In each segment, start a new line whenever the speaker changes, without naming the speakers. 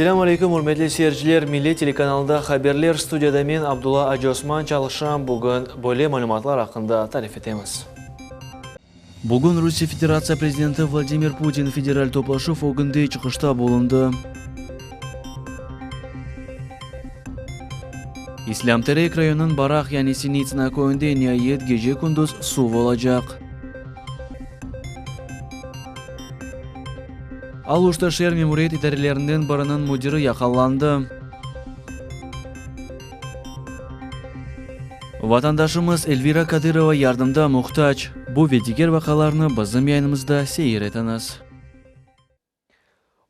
Selâm aleyküm, ürmetli seyirciler! Millet telekanalında haberler, studiyada men, Abdulla Aciosman, çalışam. Bugün böyle malümatlar aqqında tarif etemiz. Bugün Rusiye Federatsiya prezidenti Vladimir Putin federal toplaşuv ögünde çıqışta bulundı. İslâm Terek rayonınıñ Baraq yani Sinitsına köyünde niayet gece-kündüz suv olacaq. Aluşta şeer memuriyet idarelerinden biriniñ müdiri yaqalandı. Vatandaşımız Elvira Kadırova yardımda muhtac. Bu ve diger vaqialarnı bizim yayınımızda seyir etiñiz.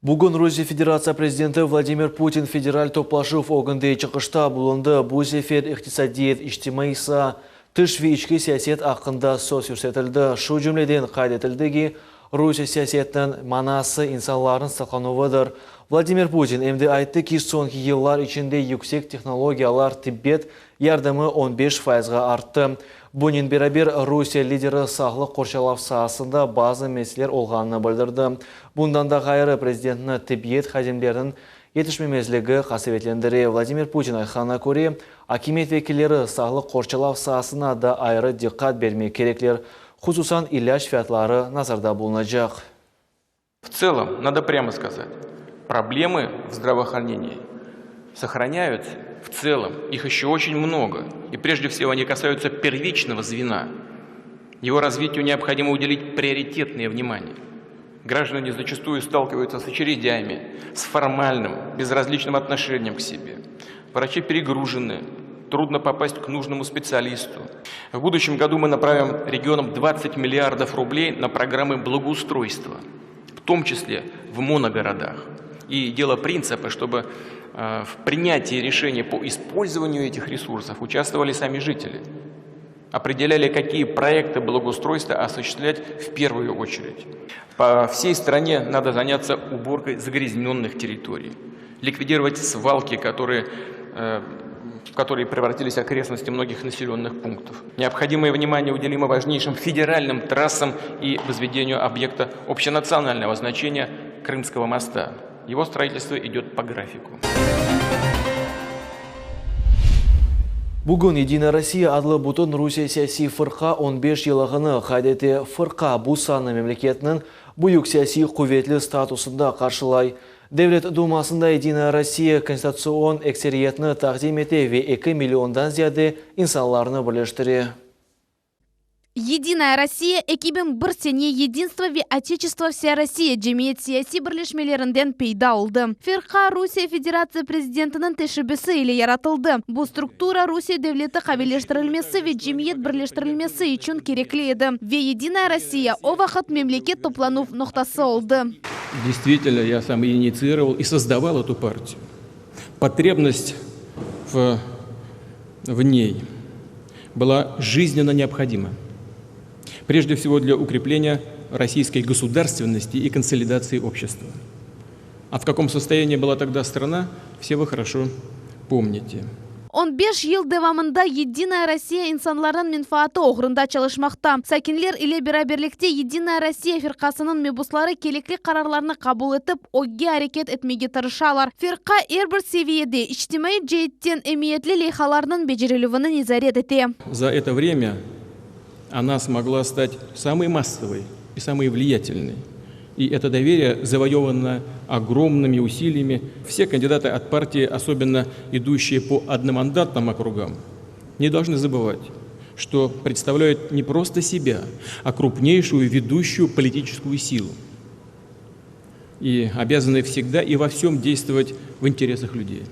Bugün Rusiye Federatsiya prezidenti Vladimir Putin federal toplaşuv ögünde çıqışta bulundı. Bu sefer iqtisadiyat, içtimaiy saa, tış ve içki siyaset aqqında söz yürsetildi. Şu cümleden, qayd etildi ki, Rusiye siyasetiniñ manası insanlarnıñ saqlanuvıdır. Vladimir Putin em de ayttı ki, soñki yıllar içinde yüksek tehnologiyalar tibbiyet yardımı on beş fayızğa arttı. Bunen beraber, Rusiye lideri sağlıq qorçalav saasında bazı meseleler olğanını bildirdi. Bundan da ğayrı, prezidentni tibbiyet hadimleriniñ yetişmemezligi qasevetlendire. Vladimir Putin aytqanına köre, akimiyet vekilleri sağlıq qorçalav saasına da ayrı diqqat bermek kerekler, hususan ilâc fiyatları nazarda bulunacaq.
В целом, надо прямо сказать, проблемы в здравоохранении сохраняются в целом, их еще очень много. И прежде всего они касаются первичного звена. Его развитию необходимо уделить приоритетное внимание. Граждане зачастую сталкиваются с очередями, с формальным, безразличным отношением к себе. Врачи перегружены, трудно попасть к нужному специалисту. В будущем году мы направим регионам 20 миллиардов рублей на программы благоустройства, в том числе в моногородах. И дело принципа, чтобы э, в принятии решений по использованию этих ресурсов участвовали сами жители определяли, какие проекты благоустройства осуществлять в первую очередь. По всей стране надо заняться уборкой загрязненных территорий, ликвидировать свалки, которые, э, в которые превратились окрестности многих населенных пунктов. Необходимое внимание уделимо важнейшим федеральным трассам и возведению объекта общенационального значения Крымского моста. Его строительство идет по графику.
Bugün Yedinaya Rossiya adlı bütün Rusiye siyasiy fırqa on beş yıllığını qayd ete. Fırqa bu sanı memleketniñ büyük siyasiy quvetli statusında qarşılay. Devlet Dumasında Yedinaya Rossiya konstitutsion ekseriyetni taqdim ete ve eki milliondan ziyade insanlarnı birleştire.
Yedinaya Rossiya 2001 sene Yedinstvo ve Oteçestvo Vserossiya cemiyet-siyasiy birleşmelerinden peyda oldı. Firqa Rusiye Federatsiya prezidentiniñ teşebbüsi ile yaratıldı. Bu struktura Rusiye devleti qaviyleştirilmesi ve cemiyet birleştirilmesi içün kerekli edi ve Yedinaya Rossiya o vaqıt memleket toplanuv noqtası oldı.
Действительно, я сам инициировал и создавал эту партию. Потребность в в ней была жизненно необходима. Прежде всего для укрепления российской государственности и консолидации общества. А в каком состоянии была тогда страна, все вы хорошо помните.
On beş yıl devamında Yedinaya Rossiya insanlarnıñ menfaatı oğrunda çalışmaqta. Sakinler ile beraberlikte Yedinaya Rossiya firqasınıñ mebusları kerekli qararlarnı qabul etip, ögge areket etmege tırışalar. Firqa er bir seviyede içtimaiy ceetten emiyetli leyhalarnıñ becerilüvini nezaret ete.
За это время она смогла стать самой массовой и самой влиятельной. И это доверие завоевано огромными усилиями. Все кандидаты от партии, особенно идущие по одномандатным округам, не должны забывать, что представляют не просто себя, а крупнейшую ведущую политическую силу. И обязаны всегда и во всем действовать в интересах людей.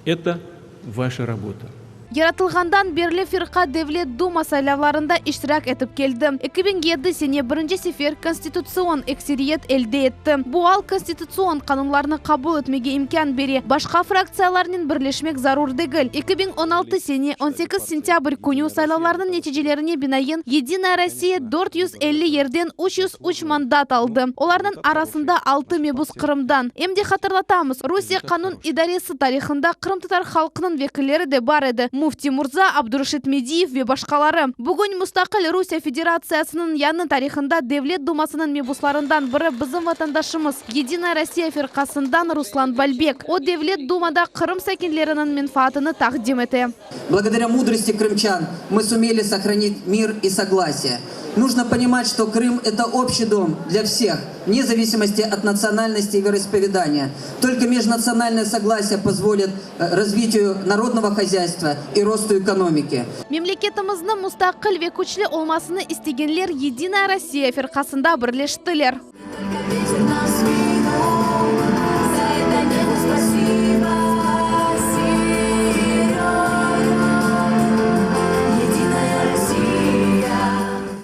Это ваша работа.
Yaratılğandan berli firqa Devlet Duma saylavlarında iştirak etip keldi. 2007 sene birinci sefer konstitutsion ekseriyet elde etti. Bu al konstitutsion qanunlarnı qabul etmege imkân bere, başqa fraktsiyalarnen birleşmek zarur degil. 2016 sene 18 sentâbr künü saylavlarnıñ neticelerine binaen Yedinaya Rossiya 450 yerden 303 mandat aldı, olarnıñ arasında altı mebus Qırımdan. Em de hatırlatamız, Rusiye qanun idaresi tarihında qırımtatar halqınıñ vekilleri de bar edi. Müfti murza Abdureşit Mediyev ve başqaları. Bugün mustaqil Rusiye Federatsiyasınıñ yañı tarihında Devlet Dumasınıñ mebuslarından biri bizim vatandaşımız, Yedinaya Rossiya firqasından Ruslan Balbek. O, Devlet Dumada Qırım sakinleriniñ menfaatını taqdim ete.
Благодаря мудрости крымчан мы сумели сохранить мир и согласие. Нужно понимать, что Крым – это общий дом для всех, вне зависимости от национальности и вероисповедания. Только межнациональное согласие позволит развитию народного хозяйства и росту экономики.
Memleketimizniñ mustaqil ve küçlü olmasını istegenler Yedinaya Rossiya firqasında birleştiler.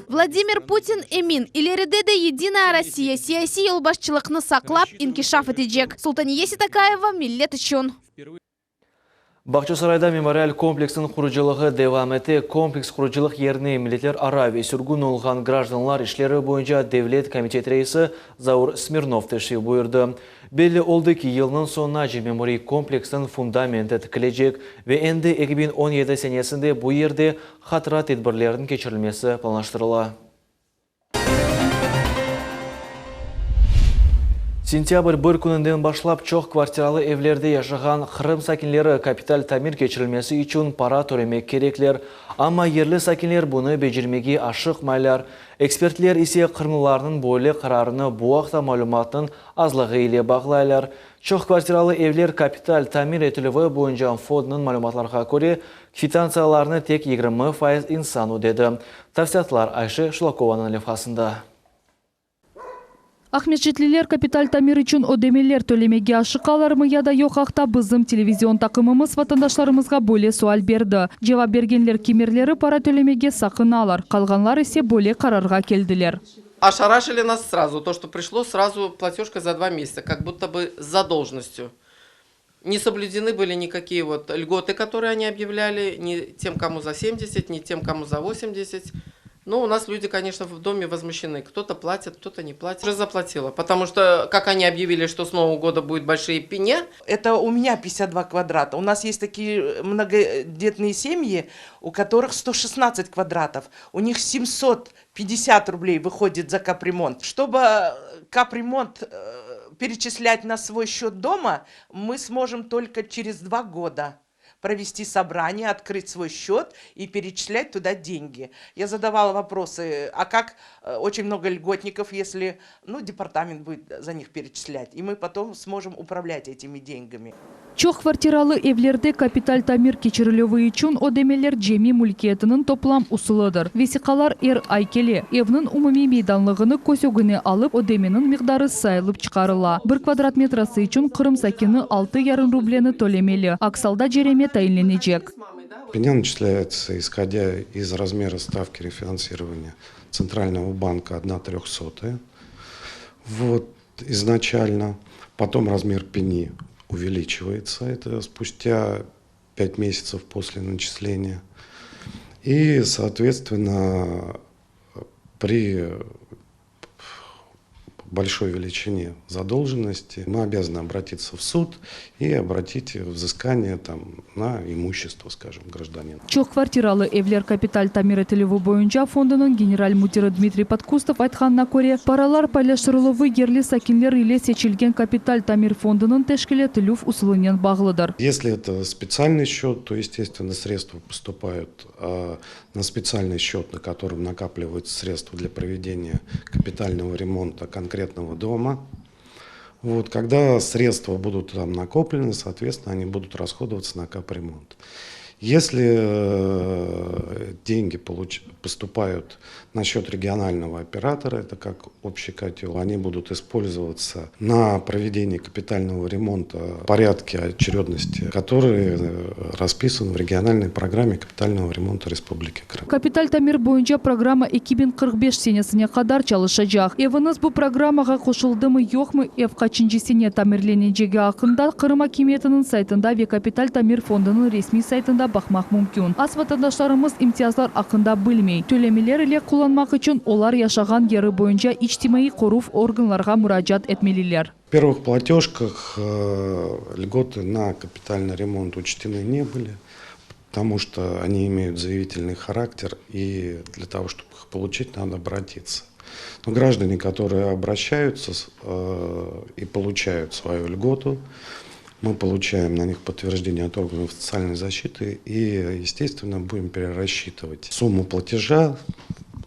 Vladimir Putin emin, ileride de Yedinaya Rossiya siyasiy yolbaşçılıqnı saqlap, inkişaf etecek. Sultaniye Seytakayeva, Millet içün.
Bağçasarayda memorial kompleksniñ qurucılığı devam ete. Kompleks qurucılıq yerine milletlerara ve sürgün olğan grajdanlar işleri boyunca devlet komitet reisi Zaur Smirnov teşrif buyurdı. Belli oldı ki, yılnıñ soñunace memoriy kompleksniñ fundamenti tikilecek ve endi 2017 senesinde bu yerde hatıra tedbirleriniñ keçirilmesi planlaştırıla. Sentâbr bir kününden başlap çoq kvartiralı evlerde yaşağan Qırım sakinleri kapital tamir keçirilmesi içün para tölemek kerekler. Amma yerli sakinler bunı becermege aşıqmaylar. Ekspertler ise qırımlılarnıñ böyle qararını bu aqta malümatnıñ azlığı ile bağlaylar. Çoq kvartiralı evler kapital tamir etilüvi boyunca fondnıñ malümatlarğa köre, kvitantsiyalarnı tek 20% insan ödedi. Tafsilâtlar Ayşe Şulakovanıñ levhasında.
Aqmescitliler kapital tamir içün ödemeler tölemege aşıqalarmı ya da yoq aqta bizim televizion taqımımız vatandaşlarımızğa böyle sual berdi. Cevap bergenler kimerleri para tölemege saqınalar, qalğanlar ise böyle qararğa keldiler.
Ошарашили нас сразу, то, что пришло сразу платежка за два месяца, как будто бы с задолженностью. Не соблюдены были никакие вот льготы, которые они объявляли, ни тем, кому за 70, ни тем, кому за 80. Но у нас люди, конечно, в доме возмущены. Кто-то платит, кто-то не платит. Уже заплатила, потому что, как они объявили, что с Нового года будет большие пени.
Это у меня 52 квадрата. У нас есть такие многодетные семьи, у которых 116 квадратов. У них 750 рублей выходит за капремонт. Чтобы капремонт перечислять на свой счет дома, мы сможем только через два года провести собрание, открыть свой счет и перечислять туда деньги. Я задавала вопросы, а как очень много льготников, если ну, департамент будет за них перечислять, и мы потом сможем управлять этими деньгами.
Çoq kvartiralı evlerde kapital tamir keçirilüvi içün ödemeler cemi mülkiyetiniñ toplam usulıdır. Vesiqalar er ay kele. Evniñ umumiy meydanlığını köz ögüne alıp, ödemeniñ miqdarı sayılıp çıqarıla. Bir kvadrat metrası içün Qırım sakini 6,5 rubleni tölemeli. Aks alda cereme tayinlenecek.
Пеня начисляется, исходя из размера ставки рефинансирования Центрального банка 1,03. Вот изначально. Потом размер пени увеличивается, это спустя 5 месяцев после начисления. И, соответственно, при большой величине задолженности мы обязаны обратиться в суд и обратить взыскание там, на имущество, скажем, гражданина.
Çoq kvartiralı evler kapital tamir etilüvi boyunca fondunıñ general müdiri Dmitriy Podkustov aytqanına köre, paralar paylaştırıluvı yerli sakinler ile seçilgen kapital tamir fondunıñ teşkil etilüv usulınen bağlıdır.
Если это специальный счет, то, естественно, средства поступают на специальный счет, на котором накапливаются средства для проведения капитального ремонта конкретного дома. Вот, когда средства будут там накоплены, соответственно, они будут расходоваться на капремонт. Если деньги поступают на счет регионального оператора, это как общий котел, они будут использоваться на проведение капитального ремонта в порядке очередности, который расписан в региональной программе капитального ремонта Республики Крым.
Kapital tamir boyunca programma 2045 senesine qadar çalışacaq. Eviñiz bu programmağa qoşuldımı yoqmı ev qaçıncı sene tamirlenecegi aqqında Qırım akimiyetiniñ saytında ve Kapital tamir fondunıñ resmiy saytında baqmaq mümkün. Az vatandaşlarımız imtiyazlar aqqında bilmey. Tölemeler ile qullanmaq içün olar yaşağan yeri boyunca içtimaiy qoruv organlarğa muracaat etmeliler.
В первых платежках льготы на капитальный ремонт учтены не были. Потому что они имеют заявительный характер, и для того, чтобы их получить, надо обратиться. Но граждане, которые обращаются э, и получают свою льготу, мы получаем на них подтверждение от органов социальной защиты и, естественно, будем перерасчитывать сумму платежа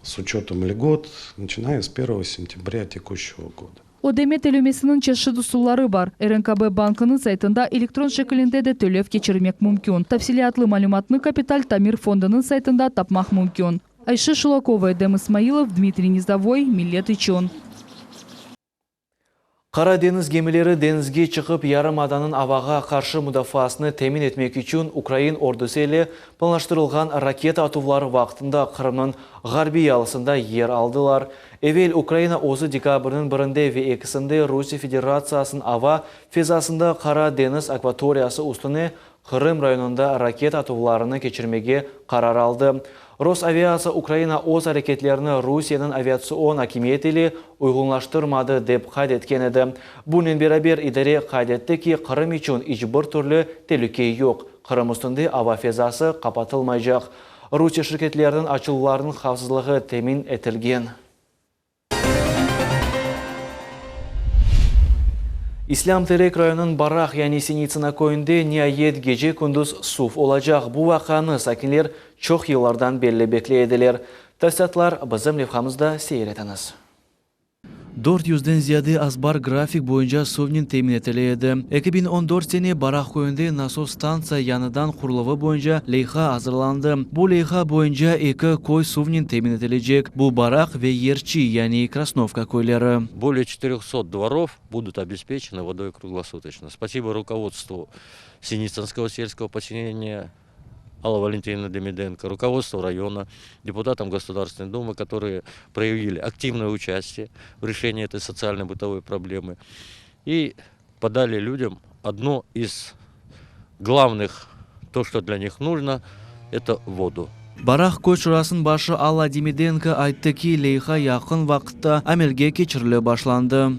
с учетом льгот, начиная с 1 сентября текущего года.
Ödeme tölemesiniñ çeşit usulları bar. RNKB bankınıñ saytında elektron şekilinde de tölev keçirmek mümkün. Tafsilâtlı malümatnı Kapital tamir fondunıñ saytında tapmaq mümkün. Ayşe Şulakova, Edem İsmailov, Dmitriy Nizovoy, Millet içün.
Qara deñiz gemileri deñizge çıqıp, yarımadanıñ avağa qarşı mudafaasını temin etmek içün ukrain ordusı ile planlaştırılğan raketa atuvları vaqtında Qırımnıñ ğarbiy yalısında yer aldılar. Evel Ukraina özü dekabrniñ birinde ve ekisinde Rusiye Federatsiyasınıñ ava fezasında Qara deñiz akvatoriyası üstüne Qırım rayonında raketa atuvlarını keçirmege qarar aldı. Rosaviatsiya Ukraina öz areketlerini Rusiyeniñ aviatsion akimiyeti ile uyğunlaştırmadı, dep qayd etken edi. Bunen beraber, idare qayd etti ki, Qırım içün iç bir türlü telüke yoq, Qırım üstünde ava fezası qapatılmaycaq. Rusiye şirketleriniñ açıluvlarınıñ havfsızlığı temin etilgen. İslâm Terek rayonınıñ Baraq, yani Sinitsına köyünde niayet gece-kündüz suv olacaq. Bu vaqianı sakinler çoq yıllardan berli bekley ediler. Tafsilâtlar bizim levhamızda seyir etiñiz. Dört yüzden ziyade azbar grafik boyunca suvnen temin etile edi. 2014 sene Baraq köyünde nasos stantsiya yañıdan quruluvı boyunca leyha azırlandı. Bu leyha boyunca eki köy suvnen temin etilecek, bu Baraq ve Yerçi, yani Krasnovka köyleri.
Более четырехсот дворов будут обеспечены водой круглосуточно. Спасибо руководству Синицынского сельского поселения Алла Валентиновна Демиденко, руководству района, депутатам Государственной Думы, которые проявили активное участие в решении этой социально-бытовой проблемы и подали людям одно из главных, то, что для них нужно, это воду.
Baraq köy şurasınıñ başı Alla Demidenko ayttı ki, leyha yaqın vaqıtta amelge keçirile başlandı.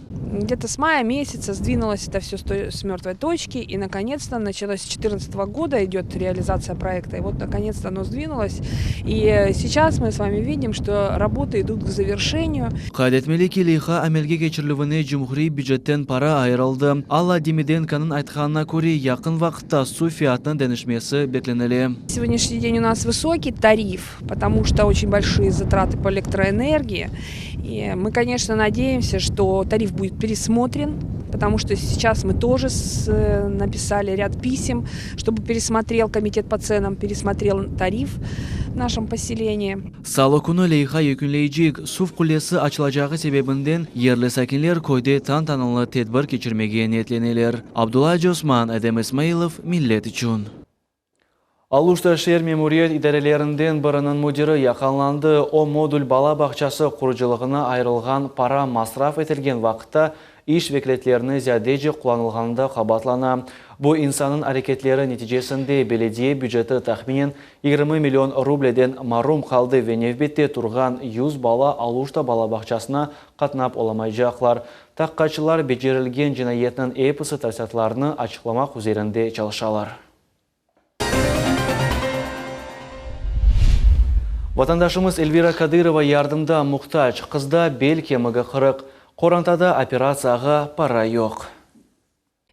Где-то с мая месяца сдвинулось это все с мертвой точки, и наконец-то началось с 2014 года идет реализация проекта, и вот наконец-то оно сдвинулось. И сейчас мы с вами видим, что работы идут к завершению.
Qayd etmeli ki, leyha amelge keçirilüvine cumhuriy bücetten para ayırıldı. Alla Demidenkonıñ aytqanına köre, yaqın vaqıtta suv fiyatınıñ deñişmesi beklenile.
Сегодняшний день у нас высокий тариф, потому что очень большие затраты по электроэнергии. И мы, конечно, надеемся, что тариф будет пересмотрен, потому что сейчас мы тоже с, написали ряд писем, чтобы пересмотрел комитет по ценам, пересмотрел тариф в нашем поселении.
Salı künü leyha yekünleycek suv qullesi açılacağı sebebinden yerli sakinler köyde tantanalı tedbir keçirmege niyetleneler. Abdulla Acıosman, Edem İsmailov, Millet içün. Aluşta şeer memuriyet idarelerinden biriniñ müdiri yaqalandı. O, modul bala bağçası qurucılığına ayırılğan para masraf etilgen vaqıtta iş vekâletlerini ziyadece qullanılğanında qabaatlana. Bu insannıñ areketleri neticesinde belediye büceti tahminen 20 million rubleden marum qaldı ve nevbette turğan 100 bala Aluşta bala bağçasına qatnap olamaycaqlar. Tahqiqatçılar becerilgen cinayetniñ episi tafsilâtlarını açıqlamaq üzerinde çalışalar. Vatandaşımız Elvira Kadırova yardımğa muhtac. Qızda bel kemigi qırıq. Qorantada operatsiyağa para yoq.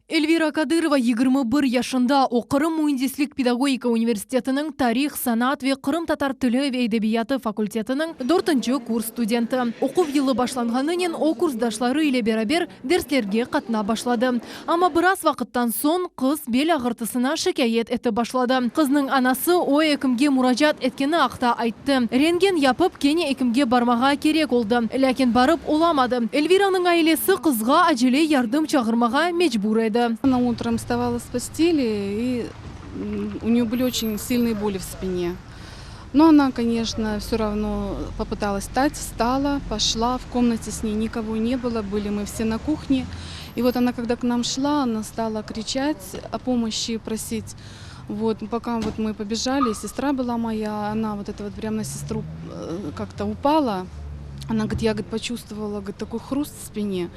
Elvira Kadırova 21 yaşında. O Qırım müendislik pedagogika universitetiniñ tarih, sanat ve qırımtatar tili ve edebiyatı fakultetiniñ dörtünci kurs studenti. Oquv yılı başlanğanınen o kursdaşları ile beraber derslerge qatnap başladı. Amma biraz vaqıttan soñ qız bel ağırtısına şikâyet etip başladı. Qıznıñ anası o ekimge muracaat etkeni aqta ayttı. Rentgen yapıp kene ekimge barmağa kerek oldı. Lâkin barıp olamadı. Elviranıñ ailesi qızğa acele yardım çağırmağa mecbur edi.
Она утром вставала с постели, и у нее были очень сильные боли в спине. Но она, конечно, все равно попыталась встать, встала, пошла. В комнате с ней никого не было, были мы все на кухне. И вот она, когда к нам шла, она стала кричать о помощи, просить. Вот, пока вот мы побежали, сестра была моя, она вот это вот прямо на сестру э, как-то упала. Она говорит, я говорит, почувствовала говорит, такой хруст в спине.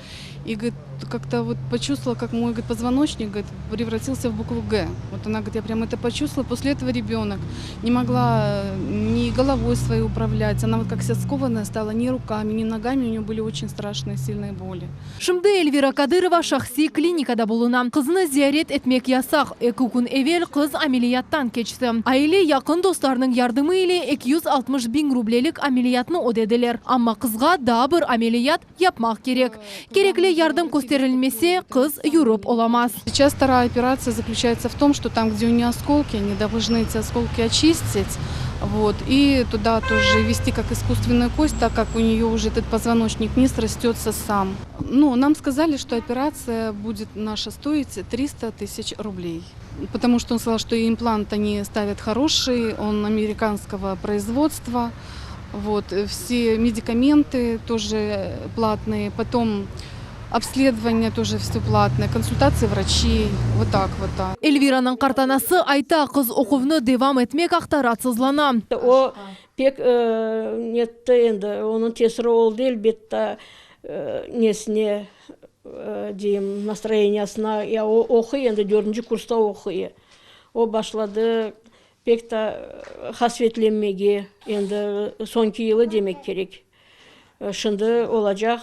И говорит, как-то вот почувствовала, как мой говорит, позвоночник говорит, превратился в букву Г. Вот она говорит, я прям это почувствовала. После этого ребенок не могла ни головой своей управлять. Она вот как вся скованная стала ни руками, ни ногами. У нее были очень страшные сильные боли.
Şimdi Elvira Kadırova şahsiy klinikada buluna. Qızını ziyaret etmek yasaq. Eki kün evel qız ameliyattan keçti. Aile yaqın dostlarnıñ yardımı ile 260 biñ rublelik ameliyatnı ödediler. Amma qızğa daa bir ameliyat yapmaq kerek. Kerekli yardım kösterilmese, qız yürip olamaz.
Сейчас вторая операция заключается в том, что там, где у нее осколки, они должны эти осколки очистить, вот, и туда тоже ввести как искусственную кость, так как у нее уже этот позвоночник не срастется сам. Ну, нам сказали, что операция будет наша стоить 300 тысяч рублей. Потому что он сказал, что и имплант они ставят хороший, он американского производства. Вот, все медикаменты тоже платные, потом обследование тоже все платное, консультации врачей, вот так вот. Да.
Эльвиранıñ qartanası ayta, qız oquvnı devam etmek aqta raatsızlana.
O pek netti endi, onıñ tesiri oldı elbette nesine deyim, настроение sına. Ya o oquy endi, dördünci kursta oquy. O başladı pek de qasvetlenmege, endi soñki yılı demek kerek. Şimdi olacaq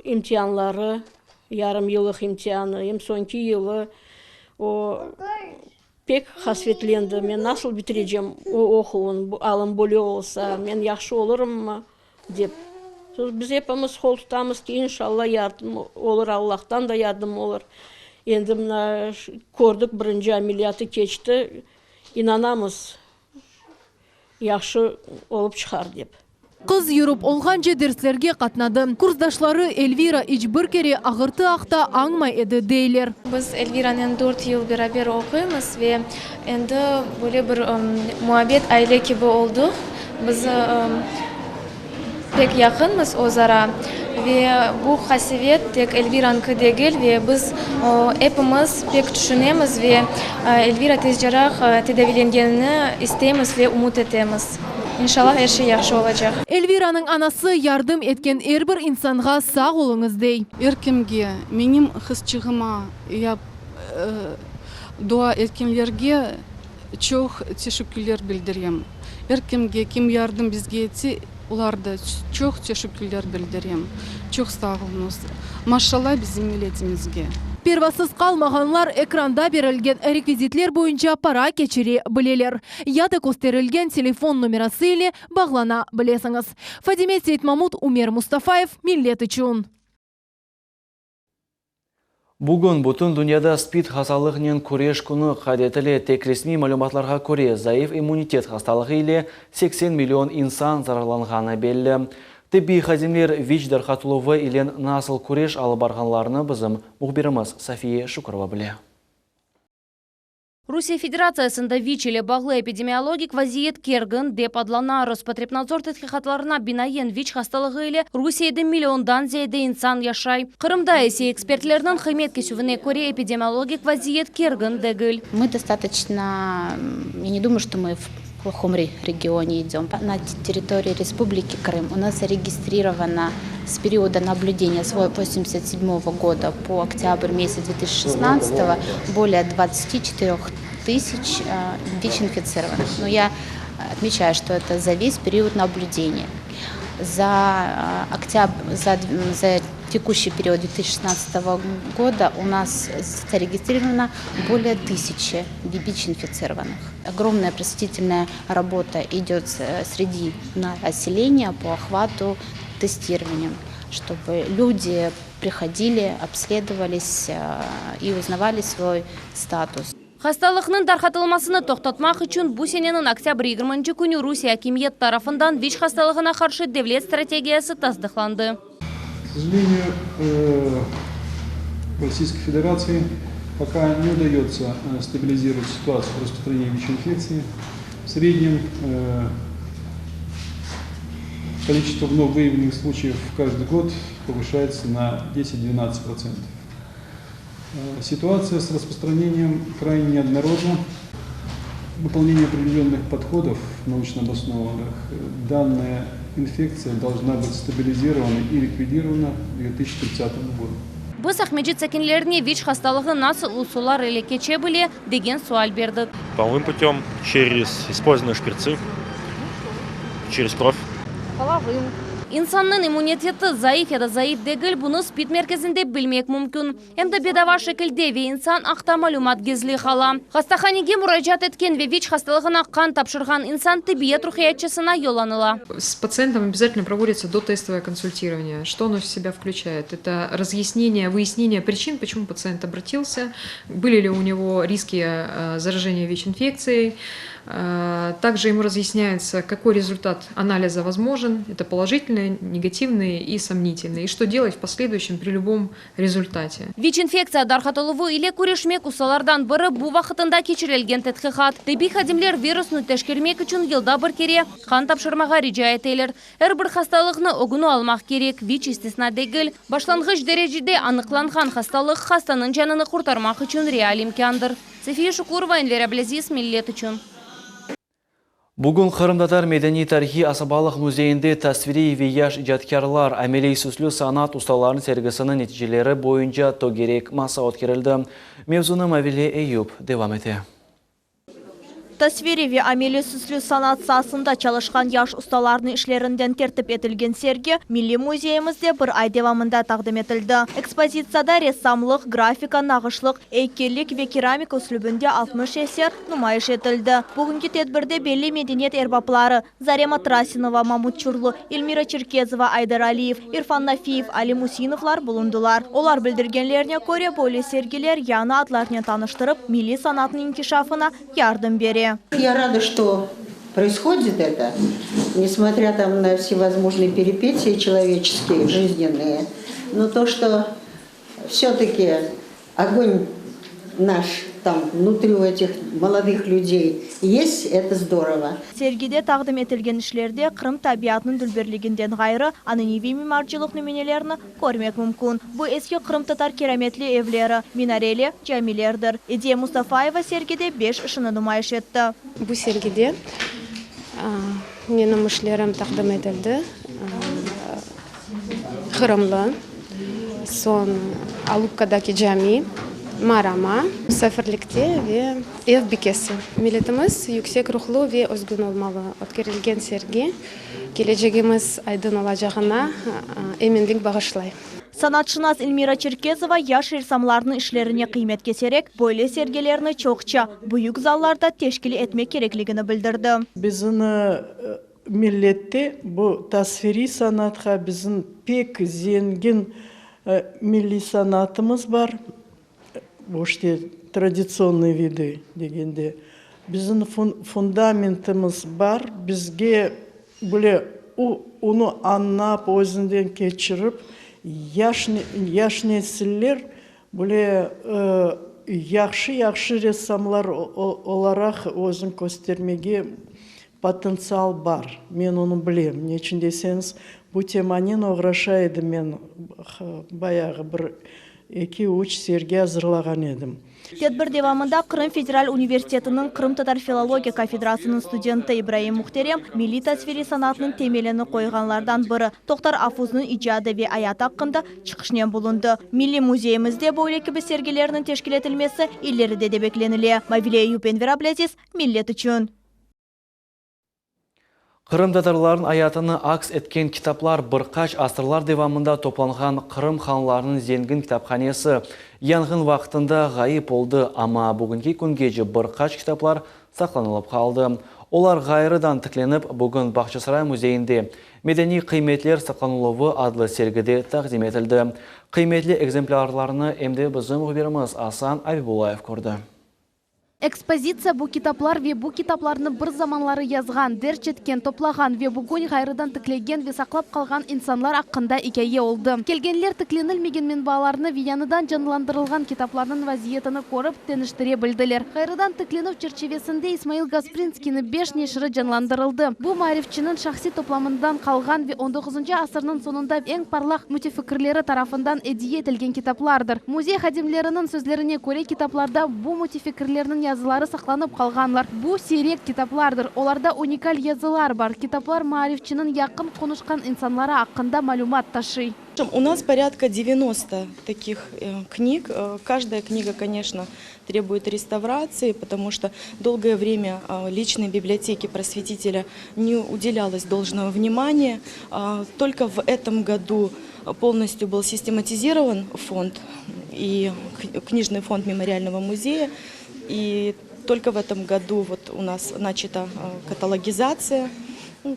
imtianları, yarım yıllıq imtianı, em soñki yılı o pek qasvetlendi. Men nasıl bitirecem o oquvın, alım böyle olsa, men yahşı olurımmı dep. Biz epimiz qol tutamız ki, inşalla yardım olur, Allahtan da yardım olur. Endi mına kördik, birinci ameliyatı keçti, inanamız yahşı olıp çıqar dep.
Qız yürip olğance derslerge qatnadı. Kursdaşları Elvira iç bir kere ağırtı aqta añmay edi deyler.
Biz Elviranen 4 yıl beraber oquymız ve endi böyle bir muabbet aile kibi olduq. Biz pek yaqınmız özara ve bu qasevet tek Elviranıñki degil ve biz epimiz pek tüşünemiz ve Elvira tezceraq tedaviylengenini isteymiz ve ümüt etemiz. İnşallah er şey yahşı olacaq.
Elviranıñ anası yardım etken er bir insanğa sağ oluñız dey.
Er kimge menim qızçığıma ya dua etkenlerge çoq teşekkürler bildirem. Er kimge kim yardım bizge etse, olar da çoq teşekkürler bildirem. Çoq sağ oluñız. Maşallah bizim milletimizge.
Pervasız qalmağanlar ekranda berilgen rekvizitler boyunca para keçire bileler. Ya da kösterilgen telefon numerası ile bağlana bilesiñiz. Fadime Seytmamut, Umer Mustafayev, Millet içün.
Bugün bütün dünyada SPID hastalıqnen küreş künü qayd etile. Tek resmiy malümatlarğa köre, zayıf immunitet hastalığı ile 80 million insan zararlanğanı belli. Tibbiy hadimler VİÇ darqatıluvı ile nasıl küreş alıp barğanlarını bizim mühbirimiz Safiye Şukurova bile.
Rusiye Federatsiyasında VİÇ ile bağlı epidemiologik vaziyet kergin dep adlana. Rospotrebnadzor tedqiqatlarına binaen VİÇ hastalığı ile Rusiyede milliondan ziyade insan yaşay. Qırımda ise ekspertlerniñ qıymet kesüvine köre epidemiologik vaziyet kergin degil.
Мы достаточно, я не думаю, что мы в плохом регионе идем. На территории Республики Крым у нас зарегистрировано с периода наблюдения с 1987 года по октябрь месяц 2016 более 24 тысяч ВИЧ-инфицированных. Но я отмечаю, что это за весь период наблюдения. За октябрь, за текущий период 2016 года у нас зарегистрировано более тысячи ВИЧ-инфицированных. Огромная просветительная работа идет среди населения по охвату тестированием, чтобы люди приходили, обследовались и узнавали свой статус.
Hastalıqnıñ tarqatılmasını toqtatmaq içün bu seneniñ oktyabr 20 künü Rusiye akimiyet tarafından VİÇ hastalığına qarşı devlet strategiyası tasdıqlandı.
К сожалению, в Российской Федерации пока не удается стабилизировать ситуацию распространения ВИЧ-инфекции. В среднем количество вновь выявленных случаев каждый год повышается на 10-12%. Ситуация с распространением крайне неоднородна. Выполнение определенных подходов, научно обоснованных, данное Инфекция должна быть стабилизирована и ликвидирована к 2030 году.
Biz Aqmescit sakinlerine VİÇ hastalığı nasıl usullar ile keçe bile, degen sual berdik.
Половым путем, через использованные шприцы, через кровь.
Половым. İnsannıñ immuniteti zayıf ya da zayıf degil, bunı SPID merkezinde bilmek mümkün. Em de bedava şekilde ve insan aqta malümat gizli qala. Hastahanege muracaat etken ve VİÇ hastalığına qan tapşırğan insan tibbiyet ruhiyatçısına yollanıla.
С пациентом обязательно проводится дотестовое консультирование. Что оно в себя включает? Это разъяснение, выяснение причин, почему пациент обратился, были ли у него риски э, заражения ВИЧ-инфекцией. Э, Также ему разъясняется, какой результат анализа возможен. Это положительный, негативный и сомнительный. И что делать в последующем при любом результате.
VİÇ-infektsiya darqatıluvı ile küreşmek usullardan biri bu vaqtında keçirilgen tedqiqat. Tibbiy hadimler virusnı teşkermek içün yılda bir kere qan tapşırmağa rica eteler. Er bir hastalıqnı ögüni almaq kerek, VİÇ istisna degil. Başlanğıç derecede aniqlanğan hastalıq hastanıñ canını qurtarmaq içün real imkândır. Safiye Şukurova, Enver Ablâziz, Millet içün.
Bugün Qırımtatar medeniy tarihiy asabalıq müzeyinde tasviriy ve yaş icatkârlar, ameliy süslü sanat ustalarınıñ sergisiniñ neticeleri boyunca tögerek masa ötkerildi. Mevzunı Mavile Eyüp devam ete.
Tasviriy ve ameliy süslü sanat saasında çalışqan yaş ustalarnıñ işlerinden tertip etilgen sergi Milliy müzeyimizde bir ay devamında taqdim etildi. Ekspozitsiyada ressamlıq, grafika, nağışlıq, eykellik ve keramika üslübinde 60 eser numayış etildi. Bugünki tedbirde belli medeniyet erbapları Zarema Trasinova, Mamut Çurlu, Elmira Çerkezova, Ayder Aliyev, İrfan Nafiyev, Alim Usinovlar bulundılar. Olar bildirgenlerine köre, böyle sergiler yañı adlarnen tanıştırıp, milliy sanatnıñ inkişafına yardım bere.
Я рада, что происходит это, несмотря там на всевозможные перипетии человеческие, жизненные, но то, что все-таки огонь наш там внутри у этих молодых людей есть, это здорово.
Sergide taqdim etilgen işlerde Qırım tabiatınıñ dülberliginden ğayrı, ananeviy mimarcılıq nümünelerini körmek mümkün. Bu eski qırımtatar kirametli evleri, minareli camilerdir. Ediye Mustafayeva sergide beş işini numayış etti.
Bu sergide menim işlerim taqdim etildi. Qırımlı, soñ Alupkadaki cami, Marama, Musafirlikte ve Ev bikesi. Milletimiz yüksek ruhlu ve özgün olmalı. Ötkerilgen sergi kelecegimiz aydın olacağına eminlik bağışlay.
Sanatşınas Elmira Çerkezova yaş ressamlarnıñ işlerine qıymet keserek, böyle sergilerni çoqça büyük zallarda teşkil etmek kerekligini bildirdi.
Bizim millette bu tasviriy sanatqa bizim pek zengin milliy sanatımız bar, bu işte traditsionnıy vidı degende, bizim fundamentimiz bar, bizge bile onı añlap, özünden keçirip, yaş yaş nesiller bile yahşı-yahşı ressamlar olaraq özüni köstermege potentsial bar. Men onı bilem. Neçün deseñiz, bu temanen oğraşa edim men, bayağı bir eki-üç sergi azırlağan edim.
Tedbir devamında Qırım federal universitetiniñ qırımtatar filologiya kafedrasınıñ studenti İbraim Muhterem milliy tasviriy sanatnıñ temelini qoyğanlardan biri Tohtar Afuznıñ icadı ve ayatı aqqında çıqışnen bulundı. Milliy müzeyimizde böyle kibi sergilerniñ teşkil etilmesi ileride de beklenile. Mavile Eyüp, Enver Ablâziz, Millet içün.
Qırımtatarlarnıñ ayatını aks etken kitaplar bir qaç asırlar devamında toplanğan Qırım hanlarınıñ zengin kitaphanesi yanğın vaqtında ğayıp oldı, amma bugünki küngece bir qaç kitaplar saqlanılıp qaldı. Olar ğayrıdan tiklenip, bugün Bağçasaray müzeyinde Medeniy qıymetler saqlanıluvı adlı sergide taqdim etildi. Qıymetli ekzemplârlarnı em de bizim mühbirimiz Asan Abibullayev kördi.
Ekspozitsiya bu kitaplar ve bu kitaplarnı bir zamanları yazğan, derc etken, toplağan ve bugün ğayrıdan tiklegen ve saqlap qalğan insanlar aqqında ikâye oldı. Kelgenler tiklenilmegen menbaalarnı ve yañıdan canlandırılğan kitaplarnıñ vaziyetini körip, deñiştire bildiler. Ğayrıdan tiklenüv çerçivesinde İsmail Gasprinskiyniñ beş neşiri canlandırıldı. Bu, maarifçiniñ şahsiy toplamından qalğan ve on doquzıncı asırnıñ soñunda eñ parlaq mütefikirleri tarafından ediye etilgen kitaplardır. Müzey hadimleriniñ sözlerine köre, kitaplarda bu mütefikirlerniñ yazğan. yazıları saqlanıp qalğanlar. Bu siyrek kitaplardır, olarda unikal yazılar bar. Kitaplar maarifçiniñ yaqın qonuşqan insanları aqqında malümat taşıy.
U nas porâdka 90 takih knig. Každaya kniga, koneçno, trebuet restavratsii, potomu çto dolgoye vremâ liçnoy biblioteke prosvetitelâ ne udelâlos dolžnogo vnimaniya. Tolko v etom godu polnostyu byl sistematizirovan fond i knijnıy fond memorialnogo muzeya, i tolko v etom godu vot u nas načata katalogizatsiya,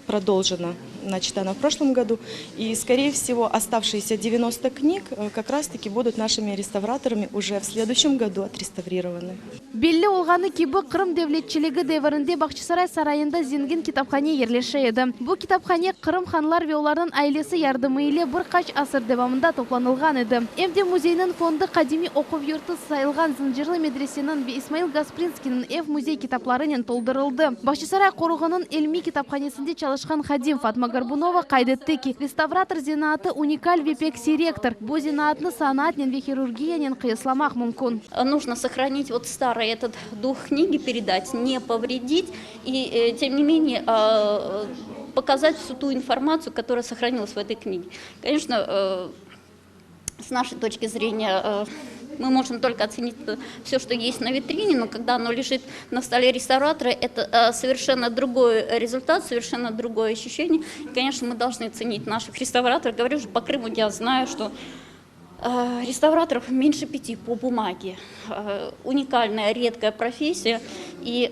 prodoljena, načata ona v proşlom godu, i, skoreye vsego, ostavşiesâ 90 knig kak raz taki budut našimi restavratorami uje v sleduyuşem godu otrestavrirovany.
Belli olğanı kibi, Qırım devletçiligi devirinde Bağçasaray sarayında zengin kitaphane yerleşe edi. Bu kitaphane Qırım hanlar ve olarnıñ ailesi yardımı ile bir qaç asır devamında toplanılğan edi. Em de müzeyniñ fondı qadimiy oquv yurtı sayılğan Zıncırlı medreseniñ ve İsmail Gasprinskiyniñ ev-müzey kitaplarınen toldurıldı. Bağçasaray qoruğınıñ ilmiy kitaphanesinde çalışqan hadim Fatma Gorbunova qayd etti ki, restavrator zenaatı unikal ve pek siyrektir, bu zenaatnı sanatnen ve hirurgiyanen qıyaslamaq mümkün.
Нужно сохранить вот старый этот дух книги, передать, не повредить и, тем не менее, показать всю ту информацию, которая сохранилась в этой книге. Конечно, с нашей точки зрения, мы можем только оценить все, что есть на витрине, но когда оно лежит на столе реставратора, это совершенно другой результат, совершенно другое ощущение. И, конечно, мы должны ценить наших реставраторов. Говорю же, по Крыму я знаю, что реставраторов меньше пяти по бумаге. Уникальная, редкая профессия. И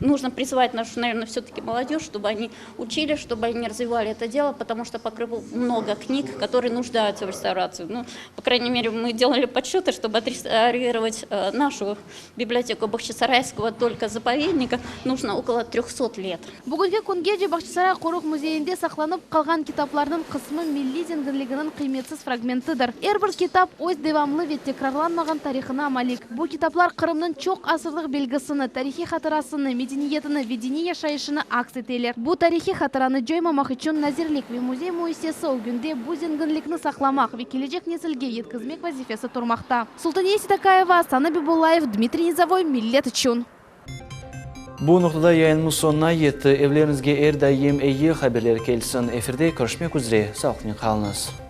нужно призывать нашу, наверное, все-таки молодежь, чтобы они учили, чтобы они развивали это дело, потому что по Крыму много книг, которые нуждаются в реставрации. Ну, по крайней мере, мы делали подсчеты, чтобы отреставрировать нашу библиотеку Бахчисарайского только заповедника, нужно около 300 лет.
Bugünki küngece Bağçasaray qoruq müzeyinde saqlanıp qalğan kitaplarnıñ qısmı milliy zenginliginiñ qıymetsiz fragmentidir. Er bir kitap öz devamlı ve tekrarlanmağan tarihına malik. Bu kitaplar Qırımnıñ çoq asırlıq belgisini, tarihiy hatırasını, medeniyetini ve diniy yaşayışını aks eteler. Bu tarihiy hatıranı coymamaq içün nazirlik ve müzey müessisesi ögünde bu zenginlikni saqlamaq ve kelecek nesilge yetkizmek vazifesi turmaqta. Sultaniye Seytakayeva, Asan Abibullayev, Dmitriy Nizovoy, Millet içün.
Bu noqtada yayınımız soñuna yetti. Evleriñizge er daim eyi haberler kelsin. Efirde körüşmek üzre, sağlıqnen qalıñız.